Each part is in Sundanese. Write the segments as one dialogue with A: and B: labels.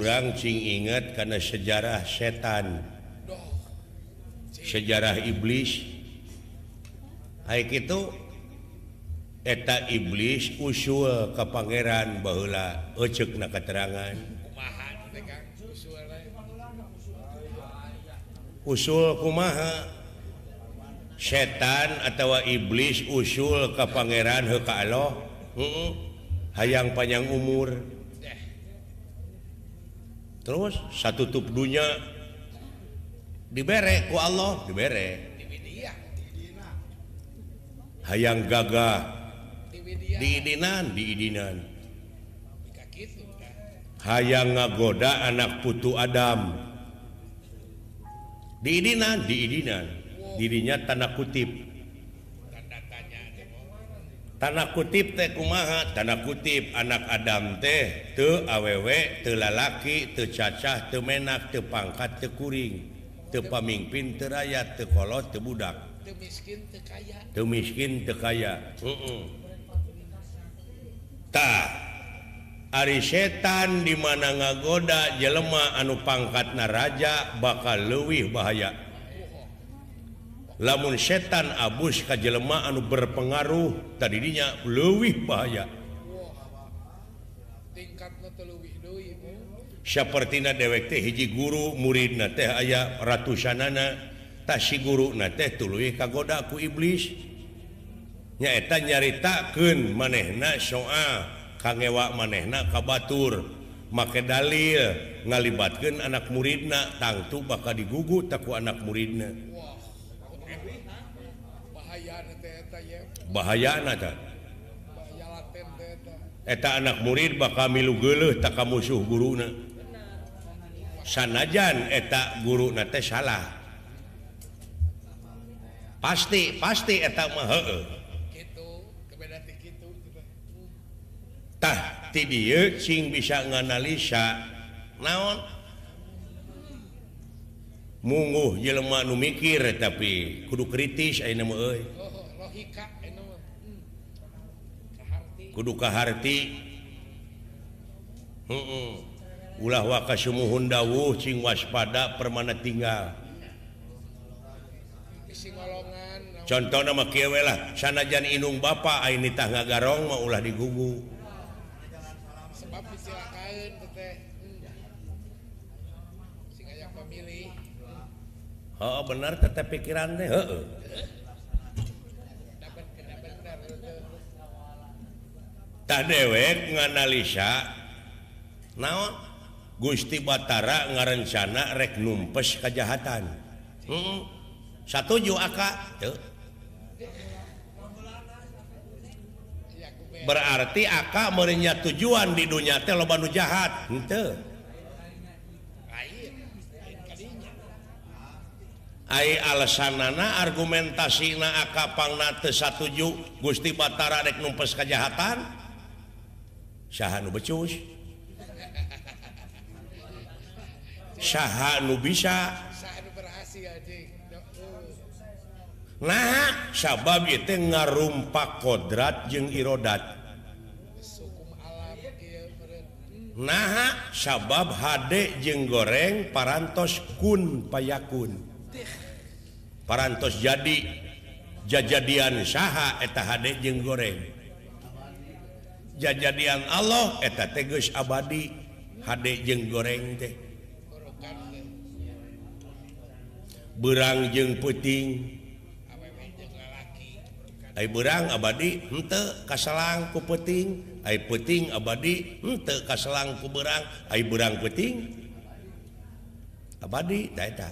A: Urang cing inget karena sejarah setan, sejarah iblis. Hai kitu eta iblis usul ka pangeran baheula euceukna katerangan. Usul kumaha? Setan atawa iblis usul ka pangeran heuh ka Allah, hayang panjang umur. Terus satutup dunya dibere ku Allah, dibere. Hayang gagah diidinan, diidinan. Hayang ngagoda anak putu Adam diidinan, diidinan. Dirinya tanda kutip. Tanda kutip teh kumaha? Tanda kutip anak Adam teh teu awewe, teu lalaki, teu cacah, teu menak, teu pangkat, teu kuring, teu pamingpin, teu rakyat, teu kolot, teu budak,
B: teu miskin, teu kaya,
A: teu miskin, teu kaya. Tah, ari setan di mana ngagoda jelema anu pangkatna raja bakal leuwih bahaya. Lamun setan abus ka jelema anu berpengaruh tadinya leuwih bahaya. Sapertina dewek teh hiji guru muridna teh aya ratusanana, tah si guruna teh tuluy kagoda ku iblis. Nyaeta nyaritakeun manehna soal kangewa manehna ka batur, make dalil ngalibatkeun anak muridna, tangtu bakal digugu ta ku anak muridna. Bahayana ta. Eta anak murid bakal milu geuleuh ta ka musuh guruna. Sanajan eta guruna teh salah. Pasti pasti eta mah heueuh. Tah ti dieu cing bisa nganalisa naon? Mungguh jelema nu mikir tapi kudu kritis ayeuna mah euy. Kudu kaharti. Ulah waka sumuhun dawuh cing waspada permana tinggal. Contohna mah kieu we lah, sanajan indung bapa aya nitah ngagarong mah ulah digugu.
B: Sebab disilakaeun teh. Sing aya pamilih.
A: Heeh bener teh pikiran teh heueuh. Tah dewek nganalisa naon Gusti Batara ngarencana rek numpes kajahatan. Satuju aka teu. Berarti aka meureun tujuan di dunya teh loba nu jahat, henteu. Ai alasanana argumentasina aka pangna teu satuju Gusti Batara rek numpes kajahatan. Saha nu becus? Saha nu bisa?
B: Saha nu berhasil jeung.
A: Nah, sabab ieu teh ngarumpak kodrat jeung irodat. Nah, sabab hade jeung goreng parantos kun payakun. Parantos jadi jajadian saha eta hade jeung goreng. Jajadian Allah eta teh geus abadi hade jeung goreng teh. Beurang jeung peuting. Ai beurang abadi henteu kaselang ku peuting, ai peuting abadi henteu kaselang ku beurang, ai beurang peuting abadi tah eta.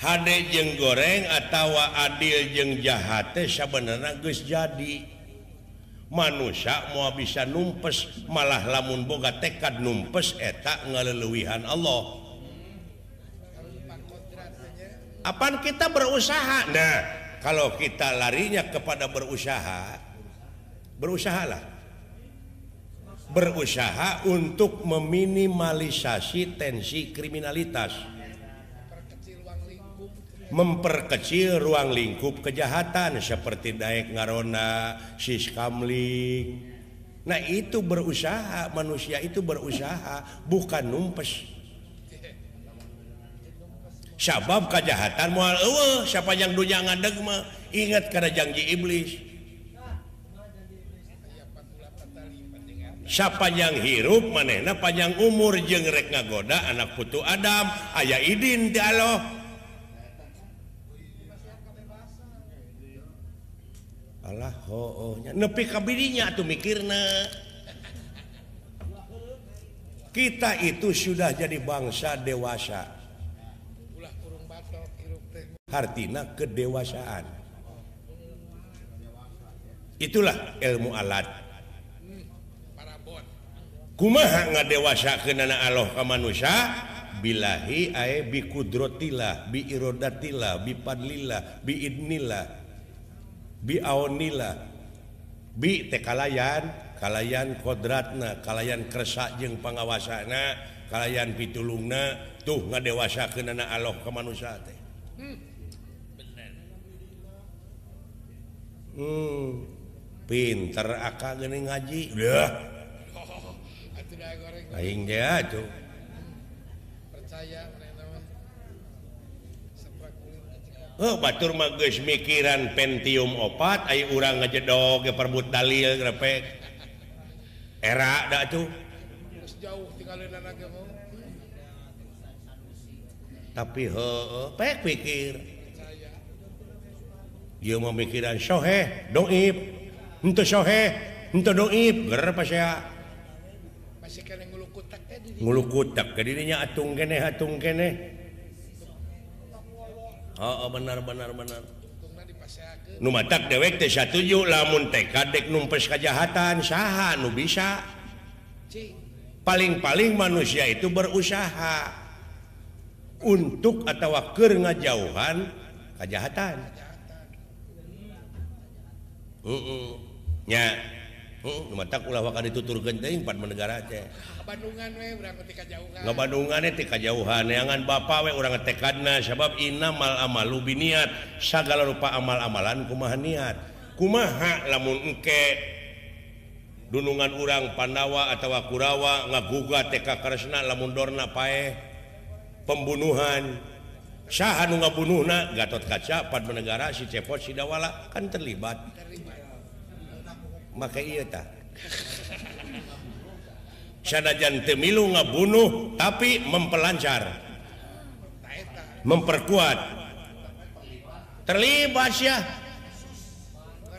A: Hade jeung goreng atawa adil jeung jahat teh sabenerna geus jadi. Manusia moal bisa numpes, malah lamun boga tekad numpes eta ngaleuwihan Allah. Apaan kita berusaha? Nah, kalau kita larinya kepada berusaha, berusahalah. Berusaha untuk meminimalisasi tensi kriminalitas. Memperkecil ruang lingkup kejahatan seperti daek ngarona, siskamling. Nah itu berusaha, manusia itu berusaha, bukan numpes. Sabab kejahatan moal eueuh sapanjang dunya ngadeg mah. Ingat kana janji iblis. Sapanjang hirup manehna panjang umur jeung rek ngagoda anak putu Adam, aya idin ti Allah. Alah hooh nya nepi ka birinya atuh mikirna. Kita itu sudah jadi bangsa dewasa. Hartina kedewasaan. Itulah ilmu alat. Kumaha ngadewasakeunana Allah ka manusia? Billahi ae bi kudrotillah, bi irodatillah, bi fadlillah, bi idnillah, bi aonillah, bi teh kalayan, kalayan kodratna, kalayan kersa jeung pangawasana, kalayan pitulungna, tuh ngadewasakeunana Allah ka manusia teh.
B: Bener.
A: Pinter akal geuning ngaji. Udah. Aing ge atuh.
B: Percaya manehna mah.
A: Oh, batur mah geus mikiran Pentium 4 aya urang ngajedog ge perbut dalil grepek. Era da atuh.
B: Geus jauh tinggaleunan ge mah.
A: Tapi heueuh pek pikir. Ieu mah mikiran soheh, doib. Henteu soheh, henteu doib, ger pasea.
B: Masih keneh ngulukutak teh di dinya.
A: Ngulukutak ke dirinya atung keneh atung keneh. Oh, benar benar benar. Nu matak dewek teh satuju lamun tekad dek numpes kejahatan saha nu bisa. Paling-paling manusia itu berusaha untuk atawa keur ngajauhan kejahatan. Nya. Nu matak ulah waka dituturkeun teuing pan negara teh.
B: Bandungan we urang teh kajauhan.
A: Ngabandungan teh kajauhan neangan bapa we urang tekadna sabab innamal amalu biniat, sagala rupa amal-amalan kumaha niat. Kumaha lamun engke dunungan urang Pandawa atawa Kurawa ngagugat teh ka Kresna lamun dorna paeh pembunuhan. Saha nu ngabunuhna? Gatot Kaca, Padmanegara, si Cepot, si Dawala kan terlibat. Maka iya tah. Sanajan teu milu ngabunuh tapi mempelancar, memperkuat, terlibat ya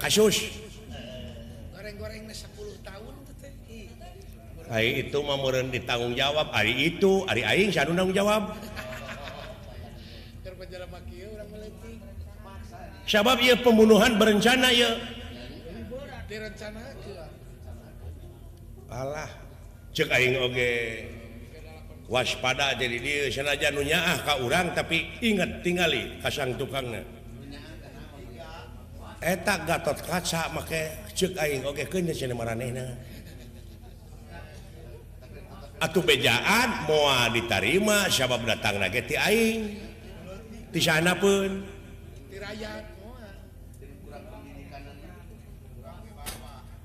A: kasus.
B: Goreng-gorengna 10 tahun teh.
A: Ari itu mah meureun ditanggung jawab, ari itu, ari aing saha nu nanggung jawab. Sabab ieu pembunuhan berencana ieu.
B: Direncanakeun.
A: Alah, cek aing oge waspada jadi dieu sanajan nu nyaah ka urang tapi inget tingali ka sang tukangna. Eta Gatot Kaca make cek aing oge keun cenah maranehna. Atuh bejaan moal ditarima sabab datangna ge ti aing. Ti sana pun.
B: Ti rakyat moal.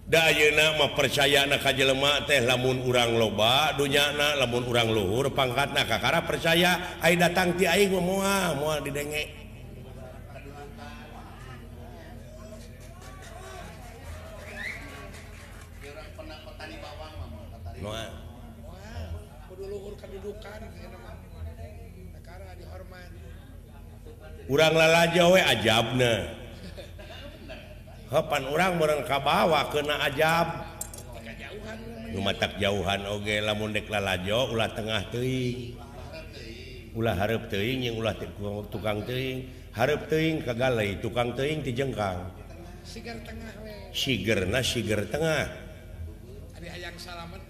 A: Da ayeuna mah percayana ka jelema teh lamun urang loba dunyana lamun urang luhur pangkatna kakara percaya ai datang ti aing mah moal moal didenge. Moal.
B: Kudu luhur kedudukan kakara dihormat.
A: Urang lalajo we ajabna. Hapan urang meureun kabawa kena ajab. Nu matak jauhan oge lamun dek lalajo ulah tengah teuing. Ulah hareup teuing jeung ulah tukang teuing. Hareup teuing kagalei, tukang teuing ti jengkang.
B: Siger tengah we.
A: Sigerna siger tengah.
B: Ari hayang salamet.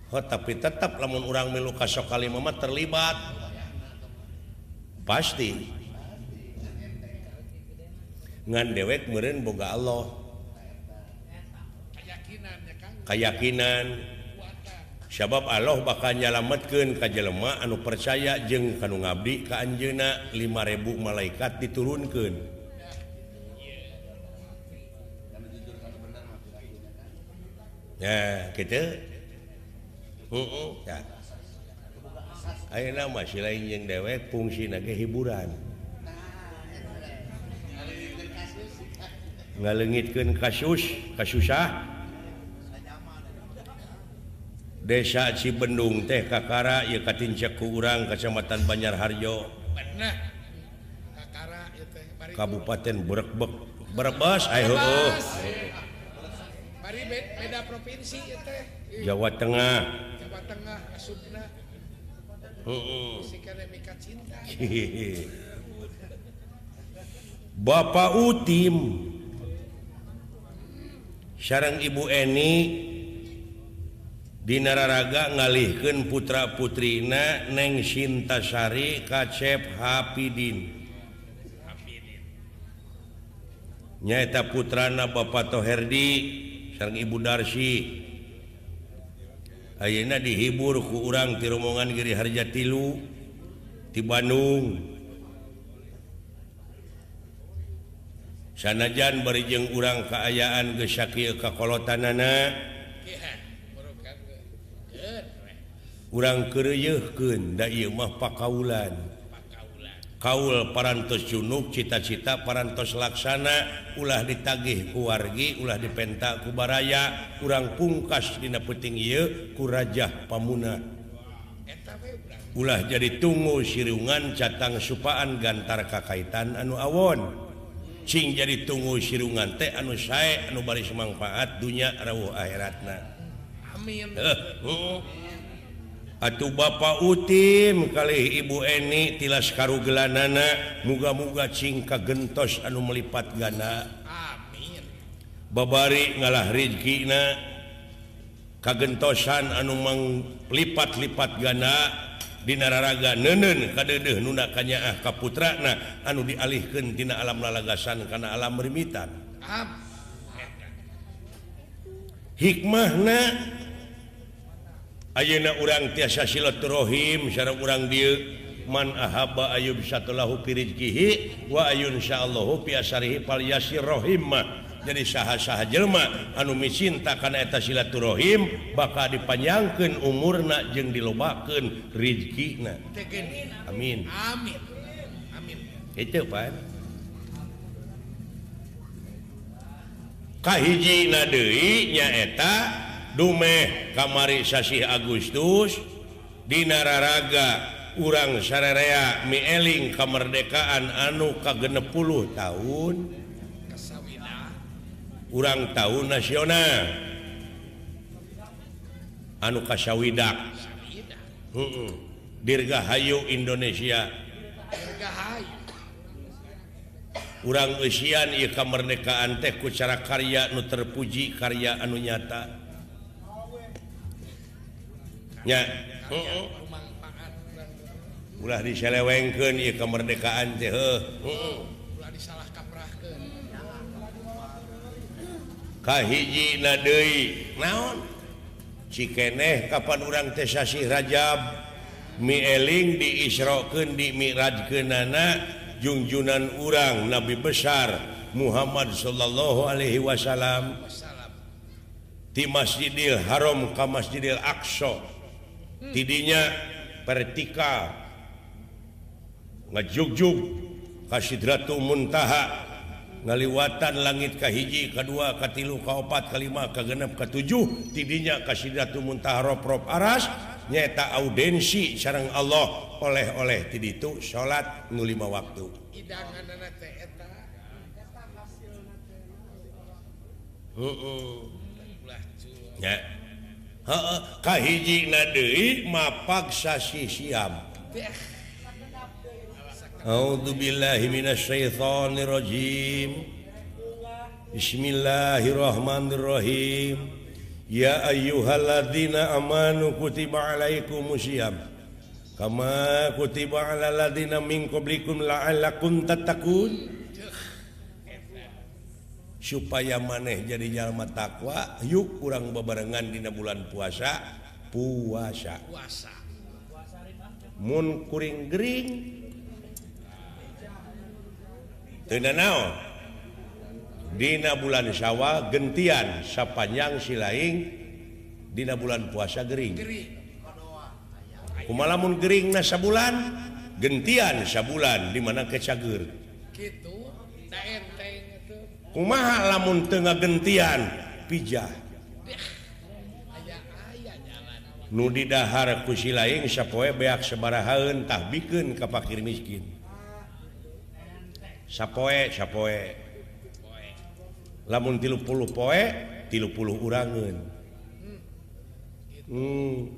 A: Oh, tapi tetap lamun urang milu ka sokalima mah terlibat. Pasti. Ngan dewek meureun boga Allah.
B: Keyakinan ya Kang.
A: Keyakinan. Sabab Allah bakal nyalametkeun ka jelema anu percaya jeung kanu ngabdi ka anjeunna 5000 malaikat diturunkeun. Ya, kitu. Heeh, ya. Ayeuna mah si lain jeung dewek fungsina ge hiburan. Ngaleungitkeun kasus, kasusah. Desa Cibendung teh Kakara ieu katincak ku urang Kecamatan Banjarharjo.
B: Kakara ieu teh
A: Kabupaten Brebes. Brebes aya heueuh.
B: Bari beda provinsi ieu teh.
A: Jawa Tengah.
B: Jawa Tengah asupna.
A: Heeh.
B: Sikana mika cinta.
A: Bapak Utim sareng Ibu Eni Dinararaga ngalihkeun putra putrina Neng Sintasari Kacep Hapidin. Nyaeta putrana Bapak Toherdi sareng Ibu Darsi. Ayeuna dihibur ku urang ti rombongan Giri Harja Tilu ti Bandung. Sanajan bari jeung urang kaayaan geus sakieu kakolotanana. Urang keureuyeurkeun da ieu mah pakaulan. Kaul parantos junub, cita-cita parantos laksana, ulah ditagih ku wargi, ulah dipenta ku baraya, urang pungkas dina peuting ieu ku Rajah Pamuna. Ulah jadi tunggu sirungan catang supaan gantar kakaitan anu awon. Cing jadi tunggu sirungan teh anu sae anu baris mangfaat dunya rawuh akhiratna.
B: Amin.
A: Atuh Bapak Utim kalih Ibu Eni tilas karugelanana muga-muga cing kagentos anu melipat ganda.
B: Amin.
A: Babari ngalah rizkina kagentosan anu manglipat-lipat ganda dina raraga neuneun kadeudeuh nuna kanyaah ka putrana anu dialihkeun tina alam lalagasan kana alam rimitan. Hikmahna ayeuna urang tiasa silaturahim sareng urang dieu man ahaba ayub satulahu fi rizqihi wa ayun syaallahu fi asarihi falyasir rahim. Jadi saha-saha jelema anu micinta kana eta silaturahim bakal dipanjangkeun umurna jeung dilobakeun rizkina. Amin.
B: Amin. Amin.
A: Itu Pak. Kahijina deui nyaeta dumeh kamari sasih Agustus dina raraga urang sarerea mieling kemerdekaan anu ka-60 tahun urang tahun nasional anu kasawidak. Heeh. Dirgahayu Indonesia.
B: Dirgahayu.
A: Urang eusian ieu kamerdekaan teh ku cara karya nu terpuji, karya anu nyata. Nya, heeh. Ulah diselewengkeun ieu kamerdekaan teh heuh. Heeh.
B: Ulah disalah kaprahkeun.
A: Kahijina deui naon? Cikeneh kapan urang teh sasih Rajab mieling diisrokeun dimi'rajkeunana jungjunan urang Nabi besar Muhammad sallallahu alaihi wasallam di Masjidil Haram ka Masjidil Aqsa. Tidinya vertikal ngajugjug ka Sidratul Muntaha ngaliwatan langit ka hiji, ka dua, ka tilu, ka opat, ka lima, ka genep, ka tujuh, tidinya ka Sidratul Muntaha rob-rob aras nyaeta audensi sareng Allah oleh-oleh ti ditu salat nu 5 waktu.
B: Hidanganna teh eta.
A: Heeh. Nya. Heeh, kahijina deui mapag sasih siam. A'udzubillahi minasyaitonirrajim. Bismillahirrahmanirrahim. Ya ayyuhalladzina amanu kutiba alaikumusiyam kama kutiba alal ladzina min qablikum la'allakum tattaqun. Supaya maneh jadi jalma takwa, yuk urang bebarengan dina bulan puasa, Puasa. Mun kuring gering teu nanaon. Dina bulan Syawal gentian sapanjang silaing dina bulan puasa gering. Kumaha lamun geringna sabulan gentian sabulan di mana kecager.
B: Kitu da enteng atuh.
A: Kumaha lamun teu ngagentian pijah. Nu didahar ku silaing sapoe beak sabarahaeun tah bikeun ka fakir miskin. Sapoe sapoe. Lamun 30 poe 30 urangeun.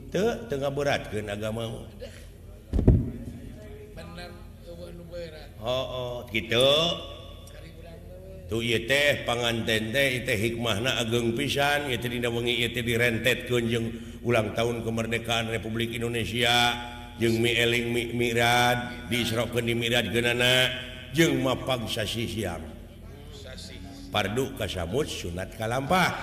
A: Teu teu ngaberatkeun agama mah.
B: Bener eueuh nu berat.
A: Hooh kitu. Tuh ieu teh panganten teh ieu teh hikmahna ageng pisan ieu teh dina wengi ieu teh direntetkeun jeung ulang tahun kemerdekaan Republik Indonesia jeung mi eling mi mirad diisrokeun di miradkeunana jeung mapag sasih siang. Pardu kasamut sunat kalampah.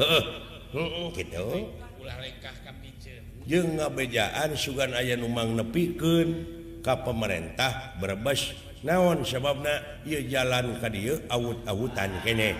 A: Heeh. Heeh kitu.
B: Ulah lengkah ka piceun.
A: Jeung ngabejaan sugan aya nu mangnepikeun ka pemerintah Brebes. Naon sababna ieu jalan ka dieu awut-awutan keneh.